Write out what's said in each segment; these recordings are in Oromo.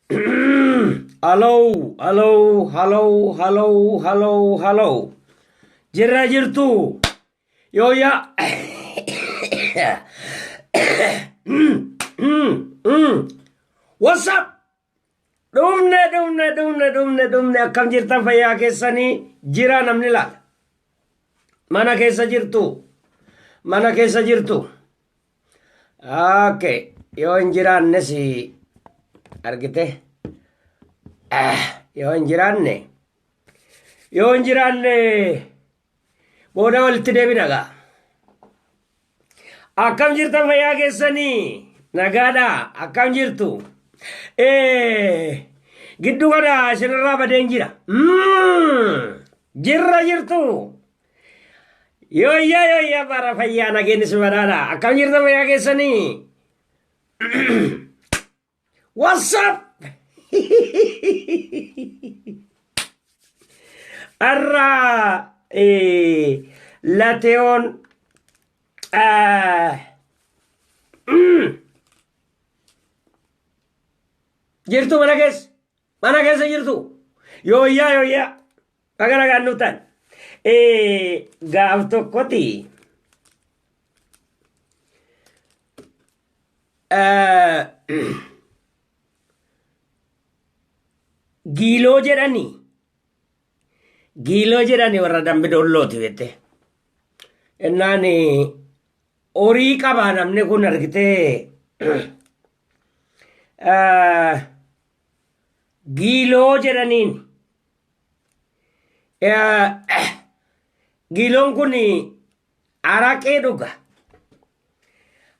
Hello, hello, hello, hello, hello, hello. Jirra jirtu. Yooyyaa. What's up? Dhumne, dhumne, dhumne, dhumne, dhumne. Akkam jirtan fayyaa keessanii jira namni laala. Mana keessa jirtu. Mana keessa jirtu. Okay. Yoo hin jiraannes argite. Yoo hin jiraanne. Yoo hin jiraanne booda walitti deebina gaa. Akkam jirtan fayyaa keessanii? Nagaadha. Akkam jirtu? Gidduu kana isinirraa badeen jira. Jirra jirtu. Yooyyaa yooyyaa bara fayyaa nageenyi si badhaadha. Akkam jirtan fayyaa keessanii? What's up? Har'a Lateewoon jirtu mana keessa mana keessa jirtu yooyyaa yooyyaa baga nagaan dhuftan. Gaaf tokkotti Giiloo jedhani giiloo jedhani warra dambi dollooti bette. Innaan horii qabaa namni kun argitee giiloo jedhaniin. Giiloon kun araqee dhuga.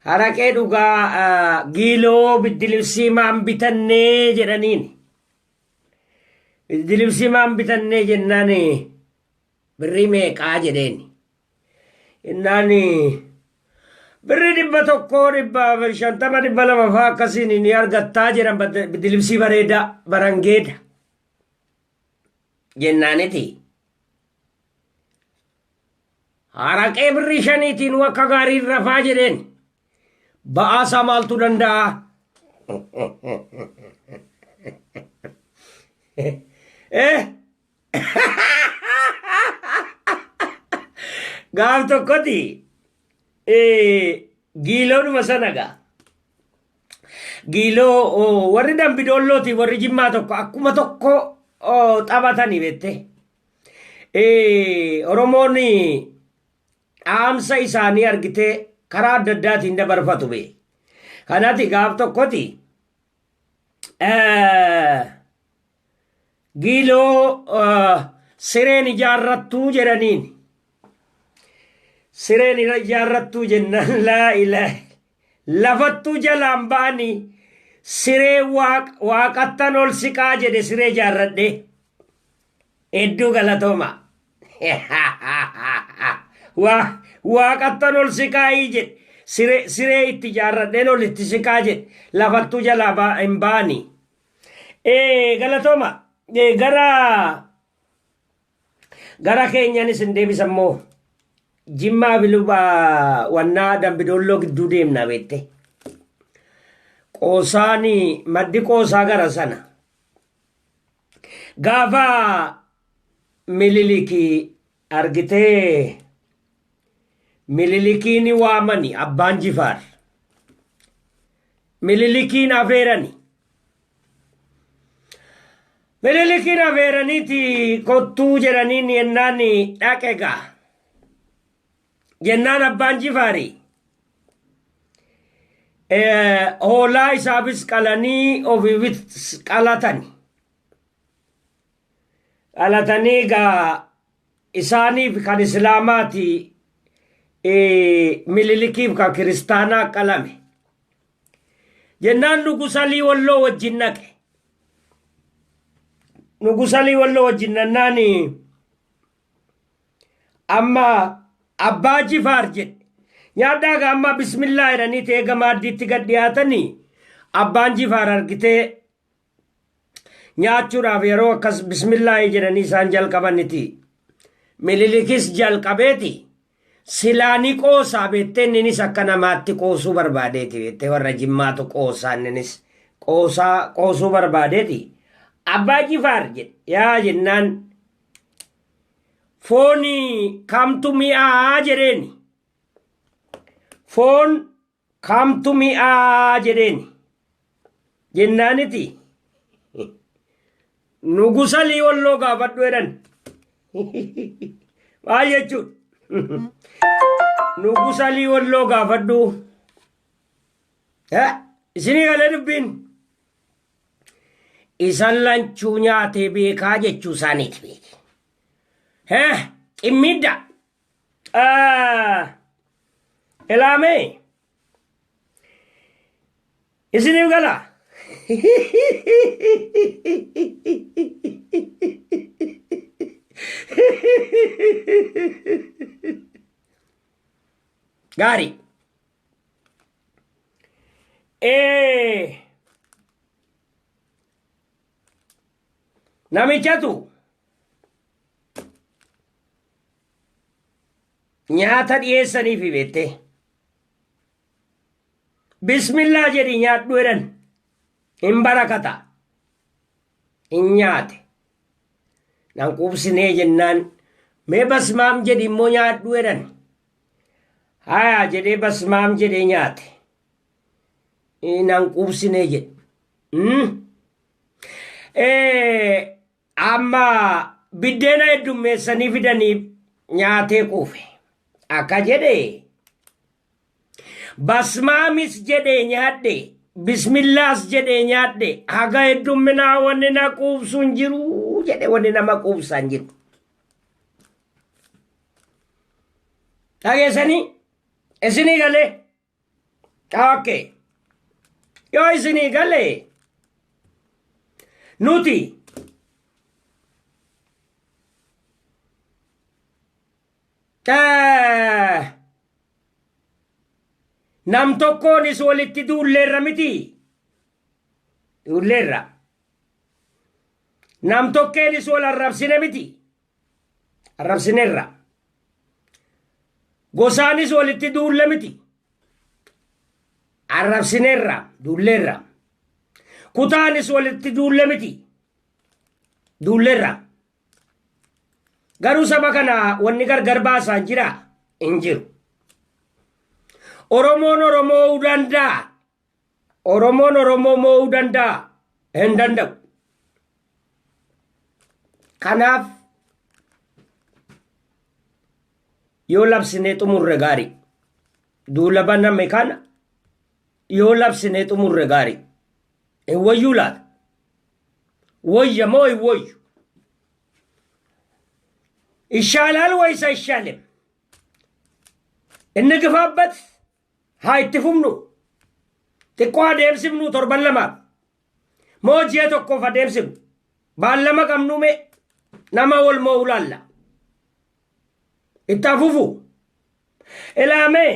Haraqee dhugaa giiloo biddilibsii maan bitannee jedhaniin. Biddilibsii maan bitannee jennaan birrii meeqaa jedheen. Innaan birrii 100 150 200 fa'aa akkasiin ni argattaa jedhan biddilibsii bareedaa barangeeda jennaaniti. Haraqee birrii shaniitiin akka gaariin rafaa jedheen. Ba'aasaa maaltu danda'a? Eh? Gaaf tokkoti giiloodhuma sana gaa. Giiloo warri dambidoollootii warri jimmaa tokko akkuma tokko taphatanii beette. Oromoon dhaamsa isaanii argitee karaa adda addaatiin dabarfatu bee. Kanati gaaf tokkoti giiloo sireen ijaarrattuu jedhaniin. Sireen ijaarrattuu jennaan laa ilaaha lafattuu jalaan ba'anii siree waaqattan ol siqaa jedhe siree ijaarradhee. Hedduu galatooma. Waaqattan ol siqaayii jedhe. Siree itti ijaarradheen ol itti siqaa jedhe. Lafattuu jalaa hin ba'anii. Galatooma. Gara keenyan isin deebisa immoo. Jimmaa biluba wannaa Dambidoolloo gidduu deemna beette. Qoosaan maddi qoosaa gara sana. Gaafa Mililikii argitee Mililikiin waamani abbaan Jifaar. Mililikiin afeerani. Mililikiin afeeraniiti kottuu jedhaniin yennaan dhaqe gaa. Jennaan abbaan Jifaari hoolaa isaafis qalanii ofiifis qalatani. Qalatanii gaa isaaniif kan islaamaati Mililikiif kan kiristaanaa qalame. Jennaan Nugusalii Walloo wajjin dhaqe. Nugusalii Walloo wajjin dhannaan amma Abbaa Jifaar jedhe. Nyaadhaa gaa amma bismillaa jedhanii eega maaddiitti gad dhiyaatanii Abbaan Jifaar argitee nyaachuudhaaf yeroo akkas bismillaahi jedhanii isaan jalqabaniti. Mililikis jalqabeeti silaa ni qoosaa beettee inninis akka namaatti qoosuu barbaadeeti beettee warra Jimmaatu qoosaa inninis Qoosaa qoosuu barbaadeeti. Abbaa Jifaar jedhe yaa jennaan foon kamtu mi'aa jedheeni. Foon kamtu mi'aa jedheeni. Jennaaniti nugusa Walloo gaafadhu jedhan. Maal jechuudha? Nugusa Walloo gaafadhu. Isinii galee dubbiin? Isan lanchuu nyaatee beekaa jechuu isaaniiti beeki. Ximmidda. Ilaamee. Isiniif gala. Gaarii. Namichatu nyaata dhiyeessaniifi beettee. Bismillaa jedhi nyaadhu jedhan. Hin barakata. Hin nyaate. Nan quubsinee jennaan mee basmaam jedhi immoo nyaadhu jedhan. Haya jedhee basmaam jedhee nyaate. Nan quubsinee jedhe. Amma biddeena heddummeessanii fidaniif nyaatee quufe. Akka jedhe basmaamis jedhee nyaadhe bismillaas jedhee nyaadhe haga heddumminaa wanni na quubsu hin jiru jedhe wanni nama quubsaa hin jiru. Dhageessanii isinii galee okay yoo isinii galee nuti nam tokkoonis walitti duulleerra miti duulleerra nam tokkeenis wal arrabsine miti arrabsineerra gosaanis walitti duulle miti arrabsineerra duulleerra kutaanis walitti duulle miti duulleerra. Garuu saba kana wanni gargar baasaan jira hin jiru. Oromoon Oromoo mo'uu danda'a. Oromoon Oromoo mo'uu danda'a. Hin danda'u. Kanaaf yoo labsinee xumurre gaarii. Duula baname kana yoo labsinee xumurre gaarii. Hin wayyuu laata? Woyya moo hin woyyu? ይሻላል ወይስ አይሻልም? እንግፋበት haa itti fufnu xiqqoo adeemsifnu torban lamaaf moo ji'a tokkoof adeemsifnu baallama qabnu mee nama wal mo'u laalla itti hafufu ilaamee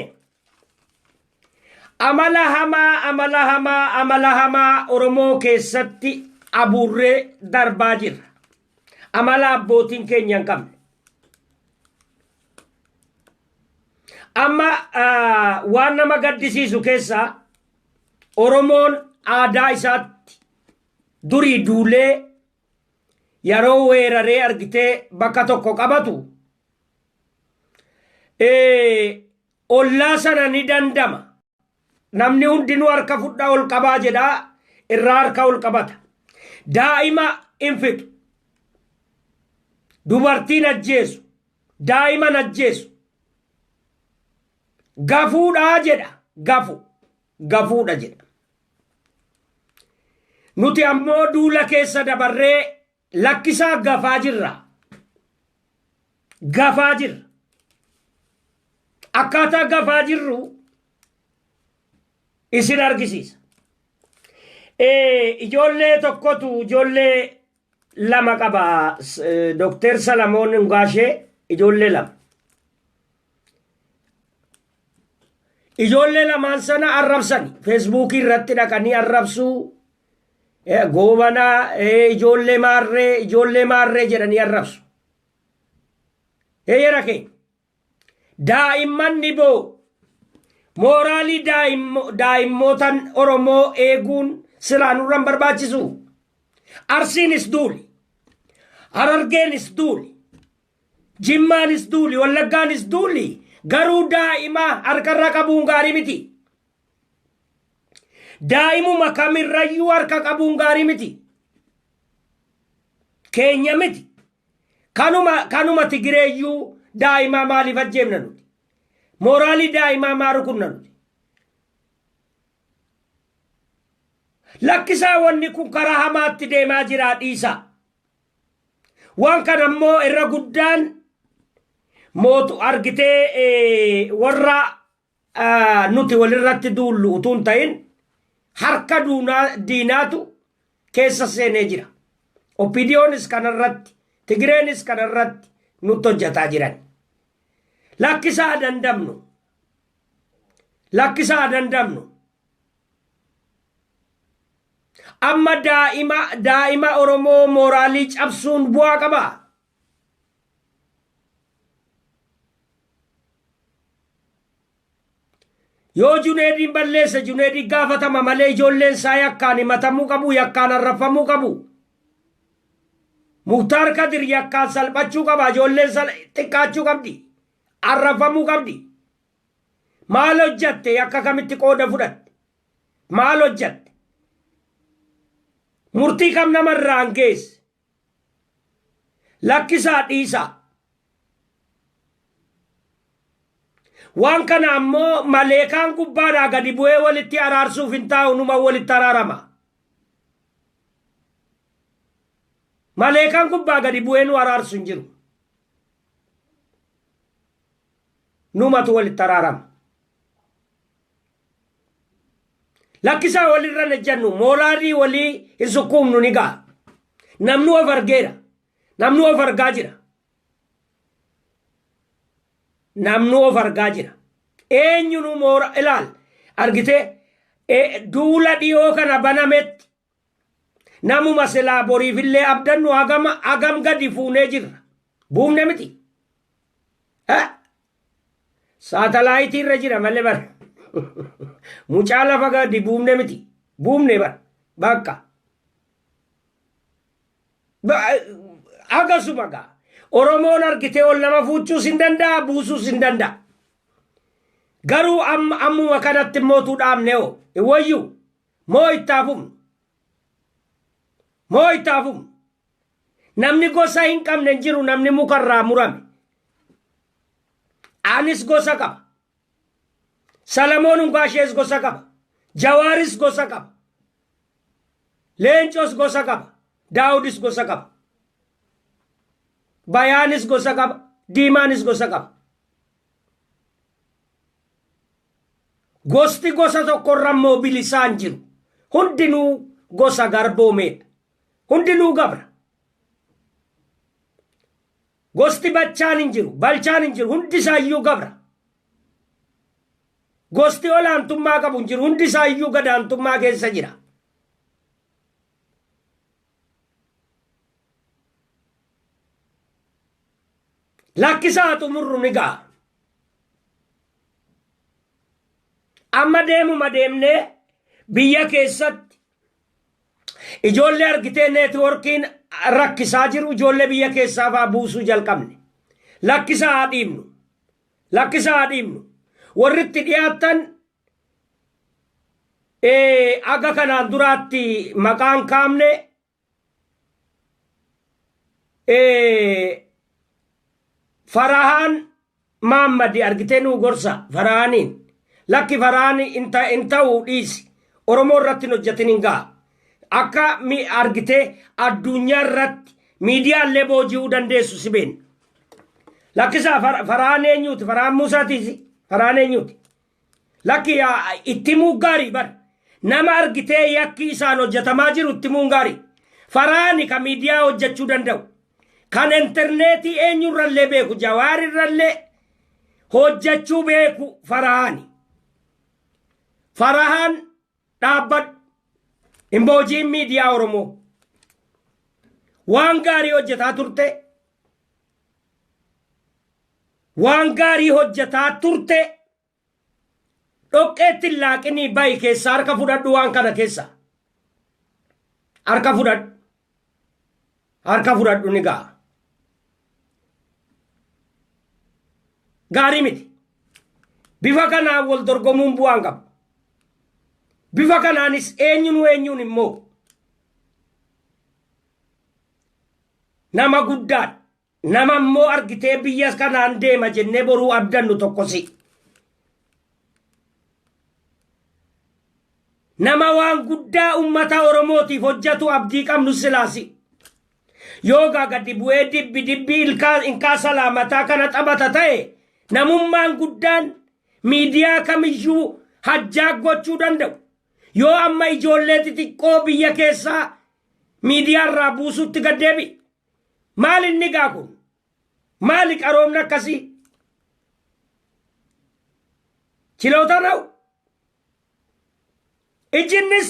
amala hamaa amala hamaa amala hamaa Oromoo keessatti abuurree darbaa jirra. Amala abbootiin keenya hin qabne. Amma waan nama gaddisiisu keessaa Oromoon aadaa isaatti durii duulee yeroo weeraree argitee bakka tokko qabatu ollaa sana ni dandama. Namni hundinuu harka fudhaa ol qabaa jedhaa irraa harka ol qabata. Daa'ima hin fixu. Dubartiin ajjeesu. Daa'iman ajjeesu. Gafuudhaa jedha. Gafu. Gafuudha jedha. Nuti ammoo duula keessa dabarree lakkisaa gafaa jirra. Gafaa jirra. Akkaataa gafaa jirru isin argisiisa. Ijoollee tokkotu ijoollee lama qaba. Dookter Salamoon Ngaashee ijoollee lama. Ijoollee lamaan sana arrabsani. Feesbuukii irratti dhaqanii arrabsuu. Goobanaa ijoollee maarree ijoollee maarree jedhanii arrabsu. Heera keenya. Daa'imman ni boo'u. Mooraalii daa'immootan Oromoo eeguun Silaa nurran barbaachisu. Arsiinis duuli. Harargeenis duuli. Jimmaanis duuli. Wallaggaanis duuli. Garuu daa'ima harkarra qabuun gaarii miti. Daa'imuma kamirrayyuu harka qabuun gaarii miti. Keenya miti. Kanuma kanuma Tigireeyyuu daa'imaa maaliif ajjeefna nuti? Mooraalii daa'imaa maa rukunna nuti? Lakkisaa wanni kun karaa hamaatti deemaa jiraa dhiisaa. Waan kana immoo irra guddaan mootu argitee warra nuti walirratti duullu utuu hin ta'in harka diinaatu keessa seenee jira. OPDOnis kanarratti, Tigireenis kanarratti nutti hojjetaa jiran. Lakkisaa dandamnu. Lakkisaa dandamnu. Amma daa'ima daa'ima Oromoo mooraalii cabsuun bu'aa qabaa? Yoo Juneediin balleesse Juneediin gaafatama malee ijoolleen isaa yakkaan himatamuu qabu, yakkaan arrabfamuu qabu. Muktaar Kadir yakkaan salphachuu qaba, ijoolleen xiqqaachuu qabdi, arrabfamuu qabdi. Maal hojjatte yakka kamitti qooda fudhatte? Maal hojjatte? Murtii kam namarraan geesse? Lakkisaa dhiisaa. Waan kana ammoo maleekaan gubbaadhaa gadi bu'ee walitti araarsuuf hin taa'u numa walitti araarama. Maleekaan gubbaa gadi bu'ee nu araarsu hin jiru. Numatu walitti araarama. Lakkisaa walirra hin ejjannu mooraalii walii hin sukkuumnu ni ga'a. Namni of argeera. Namni of argaa jira. Namni of argaa jira. Eenyunu moora ilaal argitee duula dhiyoo kana banametti namuma silaa boriifillee abdannu hagam hagam gadi fuunee jirra. Buufne miti. Saatalaayitii irra jira malee bara. Mucaa lafa gadi buufne miti. Buufne bara. Bakka. Akkasuma gaa. Oromoon argitee ol nama fuuchuus hin danda'a buusuus hin danda'a. Garuu amma ammuma kanatti immoo utuu dhaabne hoo hin wayyuu moo itti haa fufnu? Moo itti haa fufnu? Namni gosa hin qabne hin jiru namni mukarraa murame. Anis gosa qaba. Salamoon Ungaashees gosa qaba. Jawaaris gosa qaba. Leencos gosa qaba. Daawudis gosa qaba. Bayaanis gosa qaba. Diimaanis gosa qaba. Gosti gosa tokkorra immoo bilisaan jiru. Hundinuu gosa garboomeedha. Hundinuu gabra. Gosti bachaan hin jiru, balchaan hin jiru, hundi isaayyuu gabra. Gosti olaantummaa qabu hin jiru, hundi isaayyuu gadaantummaa keessa jira. Lakkisaa xumurru ni ga'a. Amma deemuma deemnee biyya keessatti Ijoollee argitee neetwoorkiin rakkisaa jiru ijoollee biyya keessaa fa'aa buusuu jalqabne. Lakkisaa haa dhiibnu. Lakkisaa haa dhiibnu. Warri itti dhiyaattan aga kanaan duraatti maqaan kaamne Farahaan Maammadi argitee nuu gorsa Farahaaniin. Lakki Farahaan hin ta'uu dhiisi. Oromoo irratti hin hojjetin hin ga'a. Akka mi argitee addunyaa irratti miidiyaallee booji'uu dandeessu si beekna. Lakkisaa Farahaan eenyuuti? Farahaan Muusaatiisi? Farahaan eenyuuti? Lakki yaa itti himuu gaarii bar. Nama argitee yakki isaan hojjetamaa jiru itti himuun gaarii. Faraani kan miidiyaa hojjechuu danda'u. Kan intarneetii eenyurrallee beeku jawaarirrallee hojjechuu beeku faraani. Farahaan dhaabbadhu. Hin booji'in miidiyaa Oromoo. Waan gaarii hojjetaa turte. Waan gaarii hojjetaa turte. Dhoqqeetti hin laaqinii bahi keessaa harka fudhadhu waan kana keessa. Harka fudhadhu. Harka fudhadhu ni ga'a. Gaarii miti. Bifa kanaan wal dorgomuun bu'aan qabu. Bifa kanaanis eenyunuu eenyuun immoo nama guddaadha. Nama immoo argitee biyya kanaan deema jennee boruu abdannu tokkosi. Nama waan guddaa ummata Oromootiif hojjetu abdii qabnu silaasi. Yoogaa gadi bu'ee dibbi dibbii ilkaa inkaa salaamataa kana taphata ta'e namummaan guddaan miidiyaa kamiyyuu hajjaa gochuu danda'u. Yoo amma ijoollee xixiqqoo biyya keessaa miidiyaa irraa buusuutti gad deebi'e. Maal inni gaa kun? Maali qaroomni akkasii? Chiloota na'u. Ijjinnis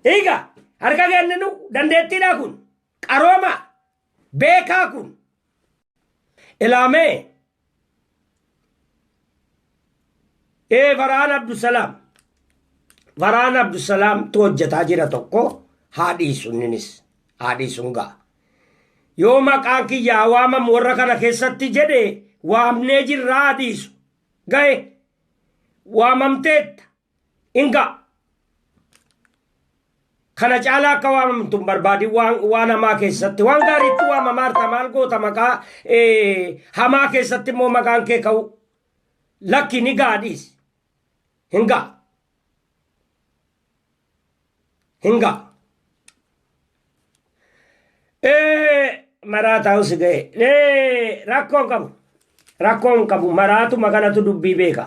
hiika harka kenninu dandeettiidha kun. Qarooma beekaa kun. Ilaamee ee Farhaan Abdusalaam. Farhaan Abdusalaam tu hojjetaa jira tokko haa dhiisu inninis haa dhiisuun ga'a. Yoo maqaan kiyya haa waamamu warra kana keessatti jedhe waamnee jirra haa dhiisu. Ga'e waamamteetta hin ga'a. Kana caalaa akka waamamtu hin barbaadin waan, waan hamaa keessatti. Waan gaariitti waamamaarta maal goota maqaa hamaa keessatti immoo maqaan kee ka'u. Lakki ni ga'a dhiisi. Hin ga'a. Hin ga'a. Maraa ta'us ga'e. Rakkoon qabu. Rakkoon qabu maraatuma kanatu dubbii beeka.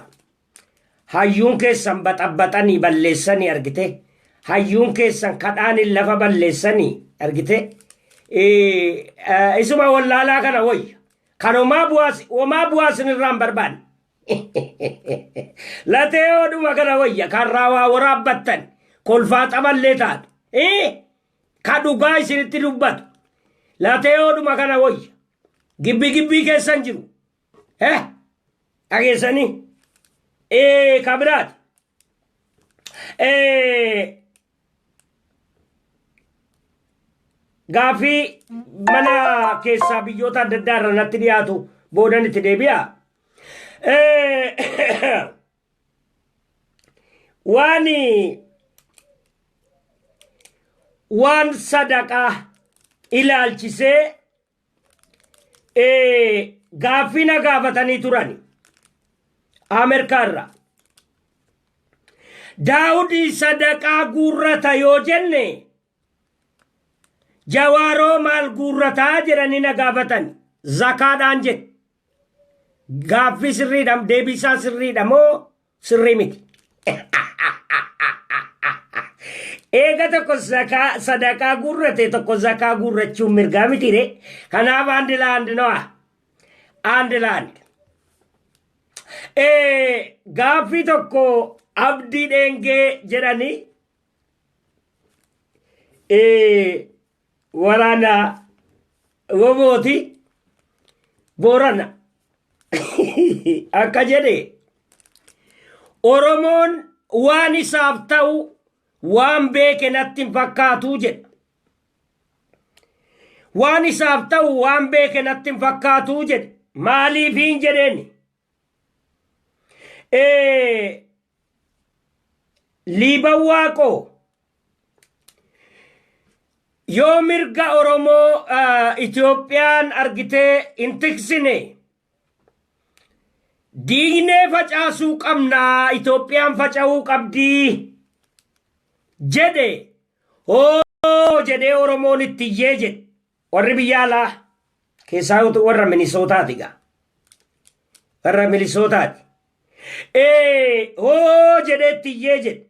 Hayyuun keessan baxabbaxanii balleessanii argite. Hayyuun keessan kadhaaniin lafa balleessanii argite. Isuma wallaalaa kana wayya. Kan homaa bu'aa homaa bu'aa isinirraa hin barbaanne. Latee oduma kana wayya kan raawaa waraabbattan kolfaa xaballee taatu. Ka dhugaa isinitti dubbatu. Latee oduma kana wayya. Gibbi gibbii keessan jiru. Dhageessanii. Ka biraati. Gaaffii mana keessaa biyyoota adda addaa irra natti dhiyaatu boodan itti deebi'a. Waan waan sadaqaa ilaalchisee gaaffii na gaafatanii turani Ameerikaa irraa. Daawudii sadaqaa guurrata yoo jenne Jawaaroo maal guurrataa jedhanii na gaafatan zakaadhaan jedhe. Gaaffii sirriidha deebiisaa sirriidha moo sirrii miti? Eega tokko zakaa sadaqaa guurrate tokko zakaa guurrachuun mirgaa miti ree. Kanaaf አንድ ለአንድ ነዋ. አንድ ለአንድ. Gaaffii tokko Abdii Dheengee jedhanii waraana wobooti Boorana akka jedhe Oromoon waan isaaf ta'u waan beeke natti hin fakkaatu jedha. Waan isaaf ta'u waan beeke natti hin fakkaatu jedhe. Maaliif hin jedheeni? Liiban Waaqoo yoo mirga Oromoo Itoophiyaan argitee hin tiksine diignee facaasuu qabnaa Itoophiyaan faca'uu qabdii jedhe hoo jedhee Oromoon itti iyyee jedhe warri biyya alaa keessaa warra Minisootaati gaa warra Minisootaati. Hoo jedhee itti iyyee jedhe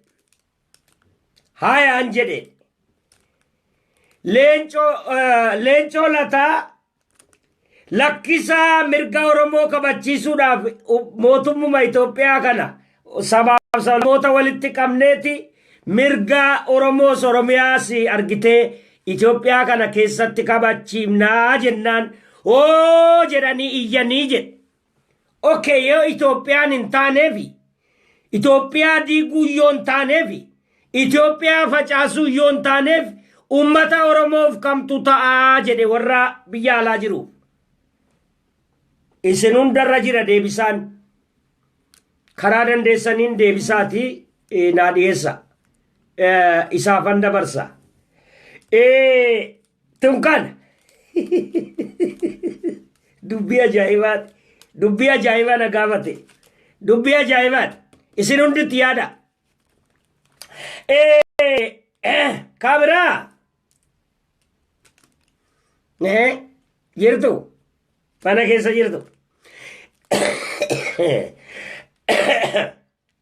haayaan jedhe Leencoo Lataa lakkisaa mirga Oromoo kabachiisuudhaaf mootummuma Itoophiyaa kana sabaaf sablammoota walitti qabneeti mirga Oromoos Oromiyaas argitee Itoophiyaa kana keessatti kabachiifnaa jennaan hoo jedhanii iyyanii jedhe. Okay, yoo Itoophiyaan hin taaneefi Itoophiyaa diiguu yoo hin taaneefi Itoophiyaa facaasuu yoo hin taaneef Ummata Oromoof kamtu ta'aa jedhe warra biyya alaa jiruuf. Isin hundarra jira deebisaan. Karaa dandeessaniin deebisaati naa dhiyeessa. Isaafan dabarsa. Tun kana. Dubbii ajaa'ibaati. Dubbii ajaa'ibaa na gaafate. Dubbii ajaa'ibaati. Isin hunditti yaada. Kaabiraa. Jirtu. Mana keessa jirtu.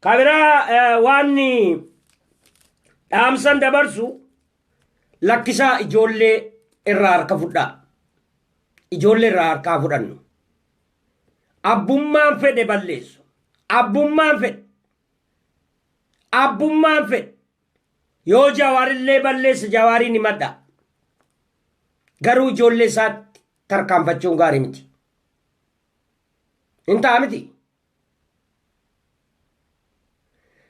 Kaabiraa waan dhaamsan dabarsu lakkisaa ijoollee irraa harka fudhaa. Ijoollee irraa harkaa fudhannu. Abbummaan fedhe balleessu. Abbummaan fedhe. Abbummaan fedhe. Yoo Jawaarillee balleesse Jawaariin himadha. Garuu ijoollee isaatti tarkaanfachuun gaarii miti. Hin ta'a miti.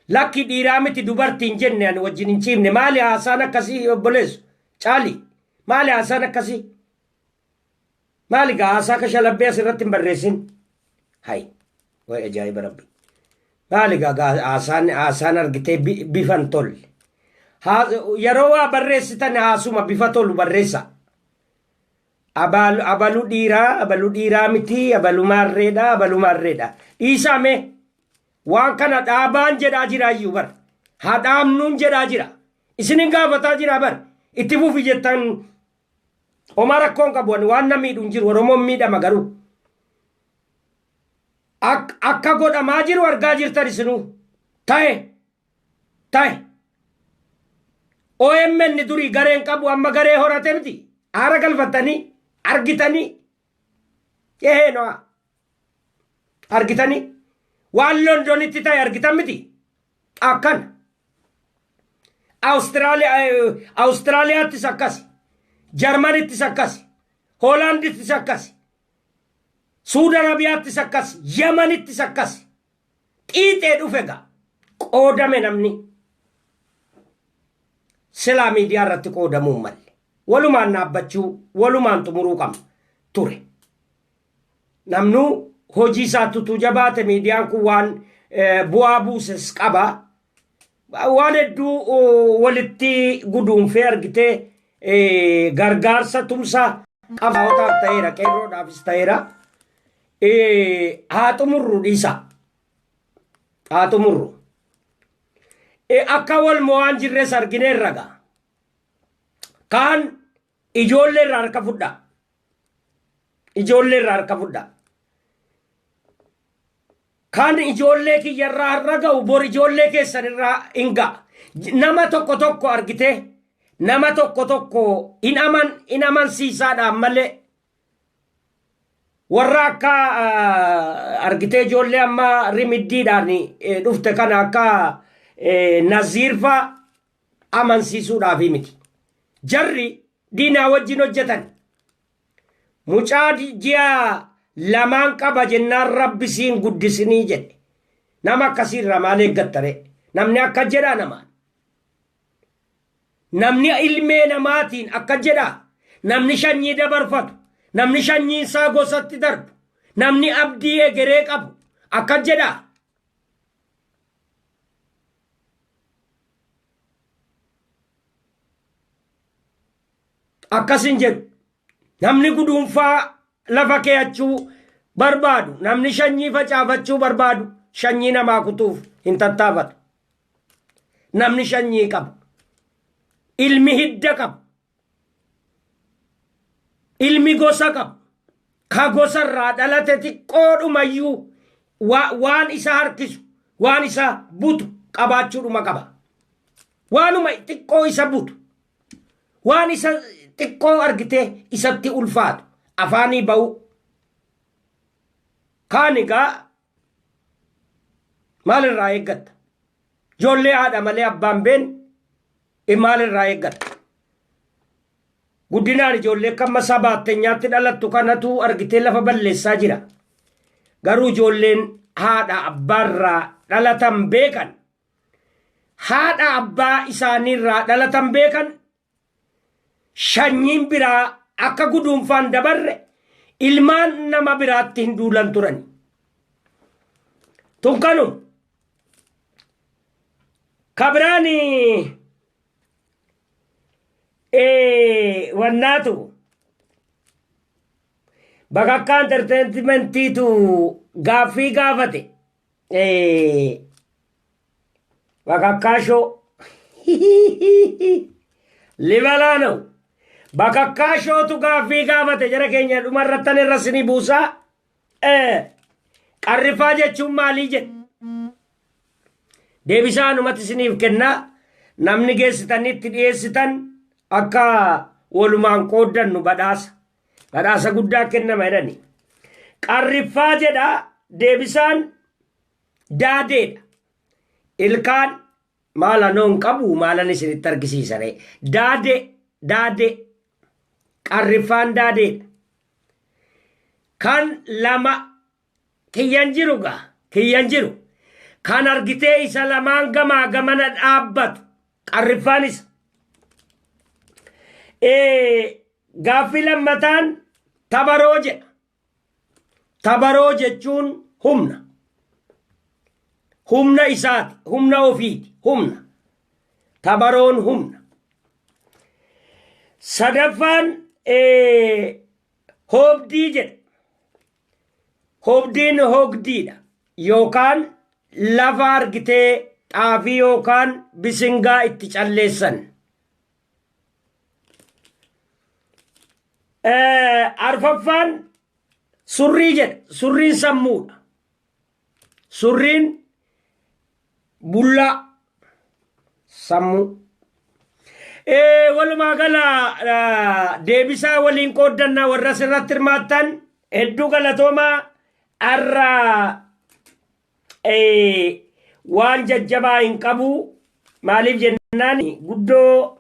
Lakki dhiiraa miti dubartii hin jenne ani wajjin hin ciifne. Maali haasaan akkasii obboleessu? Caali. Maali haasaan akkasii? Maali gaa haasaa kashalabbee asirratti hin barreessin? Hay. Way ajaa'iba rabbi. Maali gaa haasaan haasaan argitee bifa hin tolle. Yeroo waa barreessitan haasuma bifa tolu barreessa. Abalu dhiiraa, abalu dhiiraa miti, abalu maarreedha, abalu maarreedha. Dhiisaa mee waan kana dhaabaan jedhaa jira iyyuu bar. Haa dhaabnuun jedhaa jira. Isinin gaafataa jira bar. Itti fufi jettan homaa rakkoon qabu ani waan na miidhu hin jiru Oromoon miidhama garuu. Akka godhamaa jiru argaa jirtan isinuu. Ta'e ta'e. OMN durii gareen qabu amma garee horate miti. Aara galfattanii argitanii ehee no'a. Argitanii waan Londonitti ta'e argitan miti. Akkana. Awustiraaliyaattis akkas. Jarmanittis akkas. Hoolaandittis akkas. Suudi Arabiyaattis akkas. Yamanittis akkas. Xiixee dhufe gaa. Qoodame namni. Silaa miidiyaa irratti qoodamuu hin malle. Walumaan dhaabbachuu, walumaan xumuruu qabna ture. Namnuu hojii isaatti utuu jabaate miidiyaan kun waan bu'aa buuses qaba. Waan hedduu walitti guduunfee argitee gargaarsa tumsa qabsaa'otaaf ta'eera, qeerroodhaafis ta'eera. Haa xumurru dhiisa. Haa xumurru. Akka wal mo'aan jirres argineerra gaa. Kaan ijoollee irraa harka fudhaa. Ijoollee irraa harka fudhaa. Kan ijoollee kiyya irraa har'a ga'u bor ijoollee keessan irraa hin ga'a. Nama tokko tokko argitee nama tokko tokko hin aman hin amansiisaadhaan malee warra akka argitee ijoollee amma rimiddiidhaan dhufte kana akka naziirfaa amansiisuudhaafi miti. Jarri diinaa wajjin hojjetan. Mucaa ji'a lamaan qaba jennaan rabbi siin guddisinii jedhe. Nama akkasii irraa maal eeggatta ree? Namni akka jedhaa namaan. Namni ilmee namaatiin akka jedhaa. Namni shanyii dabarfatu. Namni shanyiin isaa gosatti darbu. Namni abdii egeree qabu akka jedhaa. Akkas hin jedhu. Namni guduunfaa lafa keeyachuu barbaadu, namni shanyii facaafachuu barbaadu, shanyii namaa kutuuf hin tattaafatu. Namni shanyii qabu, ilmi hidda qabu, ilmi gosa qabu, ka gosa irraa dhalate xiqqoodhumayyuu waan isa harkisu, waan isa butu qabaachuudhuma qaba. Waanuma xiqqoo isa butu, waan isa xiqqoo argitee isatti ulfaatu afaanii ba'u. Kaan egaa maal irraa eeggatta? Ijoollee haadha malee abbaan been maal irraa eeggatta? Guddinaan ijoollee akka amma sabaattenyaatti dhalattu kanatu argitee lafa balleessaa jira. Garuu ijoolleen haadha abbaarraa dhalatan beekan haadha abbaa isaaniirraa dhalatan beekan shanyiin biraa akka guduunfaan dabarre ilmaan nama biraatti hin duulan turani. Tun kanuma. Ka biraan wannaatu Bakakkaa Entertainmentiitu gaaffii gaafate. Bakakkaa shoo. Libalaa na'u. Bakakkaa shootu gaaffii gaafate jara keenya dhumarrattan irra sinii buusaa. Qarrifaa jechuun maalii jedhe? Deebisaa anumatti isiniif kennaa. Namni geessitanii itti dhiyeessitan akka walumaan qooddannu badhaasa. Badhaasa guddaa kennama jedhani. Qarriffaa jedha deebisaan daadeedha. Ilkaan maal anoo hin qabu maalan isinitti argisiisa ree. Daadee daadee qarriffaan daadeedha. Kan lama kiyyan jiru gaa kiyyan jiru. Kan argitee isa lamaan gamaa gamana dhaabbatu qarriffaan isa. Gaaffii lammataan tabaroo jedha. Tabaroo jechuun humna. Humna isaati, humna ofiiti, humna. Tabaroon humna. Sadaffaan hoobdii jedha. Hoobdiin hoogdiidha yookaan lafa argitee xaafii yookaan bisingaa itti calleessan. Arfaffaan surrii jedha. Surriin sammuudha. Surriin bullaa sammuu. Walumaa gala deebisaa waliin qooddannaa warra asirratti hirmaattan hedduu galatoomaa har'a waan jajjabaa hin qabu maaliif jennaan guddoo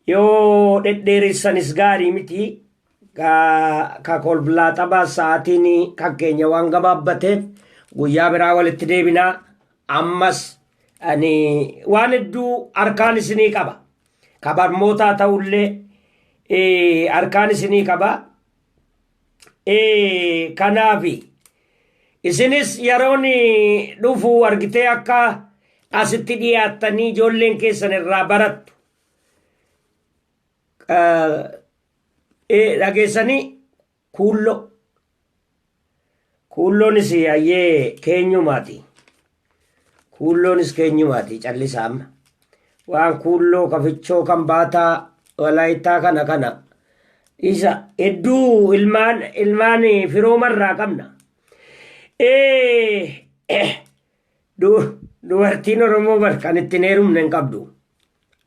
yoo dhedheeressanis gaarii miti ka kolblaa taphaa sa'aatiin kan keenya waan gabaabbateef guyyaa biraa walitti deebinaa ammas ani waan hedduu harkaan isinii qaba ka barmootaa ta'ullee harkaan isinii qaba. Kanaafi isinis yeroon dhufu argitee akka asitti dhiyaattanii ijoolleen keessan irraa barattu. Dhageessanii kuulloo. Kuulloonis hayyee keenyumaati. Kuulloonis keenyumaati callisa amma. Waan kuulloo kafichoo kan baataa walaayittaa kana kana. Isa hedduu ilmaan ilmaan firoomarraa qabna. Dubartiin Oromoo bar kan ittiin heerumne hin qabdu.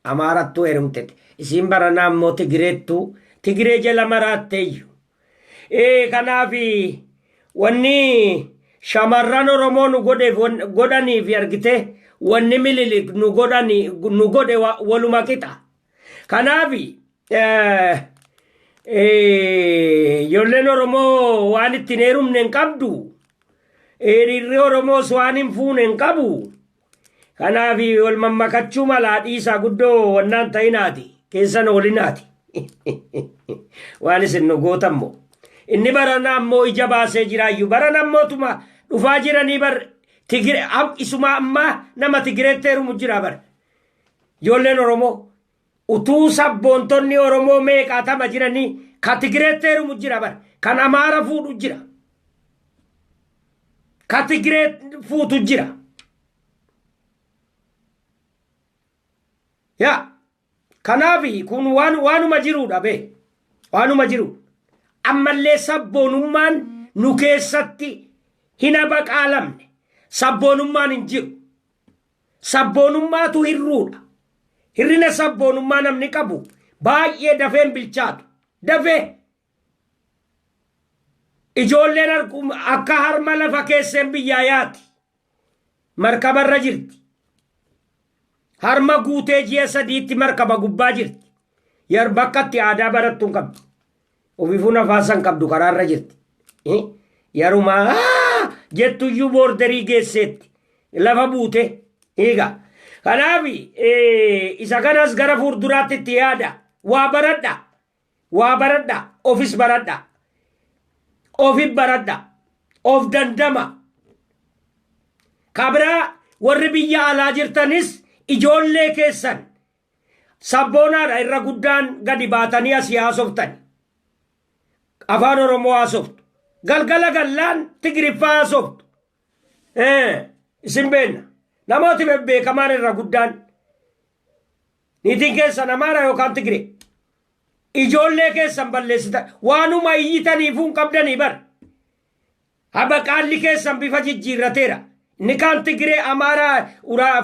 Amaarattuu heerumtete. Isiin baranaa immoo Tigireettuu Tigiree jala maraatteeyyu. Kanaaf wanni shamarran Oromoo nu godheef godhanii fi argite wanni Mililik nu godhani nu godhe waluma qixa. Kanaaf ijoolleen Oromoo waan ittiin heerumne hin qabdu. Hiriirri Oromoos waan hin fuune hin qabu. Kanaaf wal mammakachuu malaa dhiisaa guddoo wannaan ta'inaati keessan oolinaati. Waan isin nu gootan moo. Inni barana ammoo ija baasee jiraayyuu barana ammoo tuma dhufaa jiranii bar tigire isuma ammaa nama tigireetti heerumu jira bar. Ijoolleen Oromoo utuu sabboontonni Oromoo meeqaatama jiranii ka tigireetti heerumu jira bar kan Amaara fuudhu jira. Ka Tigiree fuutu jira. Yaa kanaaf kun waan waanuma jiruudha bee waanuma jiru. Ammallee sabboonummaan nu keessatti hin abaqaalamne sabboonummaan hin jiru. Sabboonummaatu hirruudha. Hirrina sabboonummaa namni qabu baay'ee dafee hin bilchaatu. Dafee Ijoolleen akka harma lafa keesseen biyyaa yaati. Markabarra jirti. Harma guutee ji'a sadiitti markaba gubbaa jirti. Yar bakka itti aadaa barattu hin qabdu. Ofiifuu nafaasa hin qabdu karaarra jirti. Yarumaa jettuyyuu boorderii geesseetti. Lafa buute. Egaa kanaaf isa kanas gara fuulduraatti itti yaada. Waa baradha. Waa baradha. Ofis baradha. Ofif baradha. Of dandama. Kabiraa warri biyya alaa jirtanis ijoollee keessan sabboonaadha irra guddaan gadi baatanii asii haasoftan. Afaan Oromoo haasoftu. Galgala gallaan Tigiriffaa haasoftu. Isin beenna. Namooti bebbeekamaan irra guddaan niitiin keessan Amaara yookaan Tigiree. Ijoollee keessan balleessita. Waanuma iyyitaniifuu hin qabdanii bar. Habaqaalli keessan bifa jijjiirrateera. Inni kaan Tigiree, Amaaraa,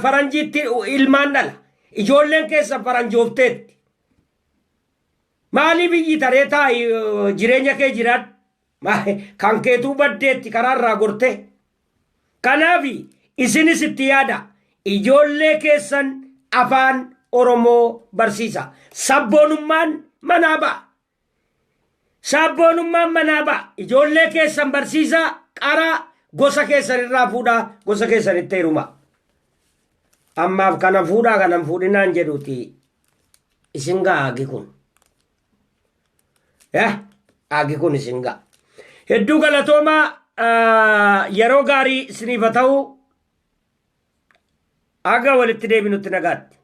Faranjiitti ilmaan dhala. Ijoolleen keessan faranjoofteetti. Maaliif iyyitaree taa'i jireenya kee jiraadhu. Kan keetuu baddeetti karaarraa gortee. Kanaaf isinis itti yaada. Ijoollee keessan afaan Oromoo barsiisa. Sabboonummaan manaa ba'a. Sabboonummaan manaa ba'a. Ijoollee keessan barsiisaa qaraa gosa keessan irraa fuudhaa gosa keessanitti heerumaa. Ammaaf kana fuudhaa kana hin fuudhinaan jedhuuti isin ga'a agi kun. Agi kun isin ga'a. Hedduu galatoomaa, yeroo gaarii isiniif haa ta'u. Aga walitti deebinutti nagaatti.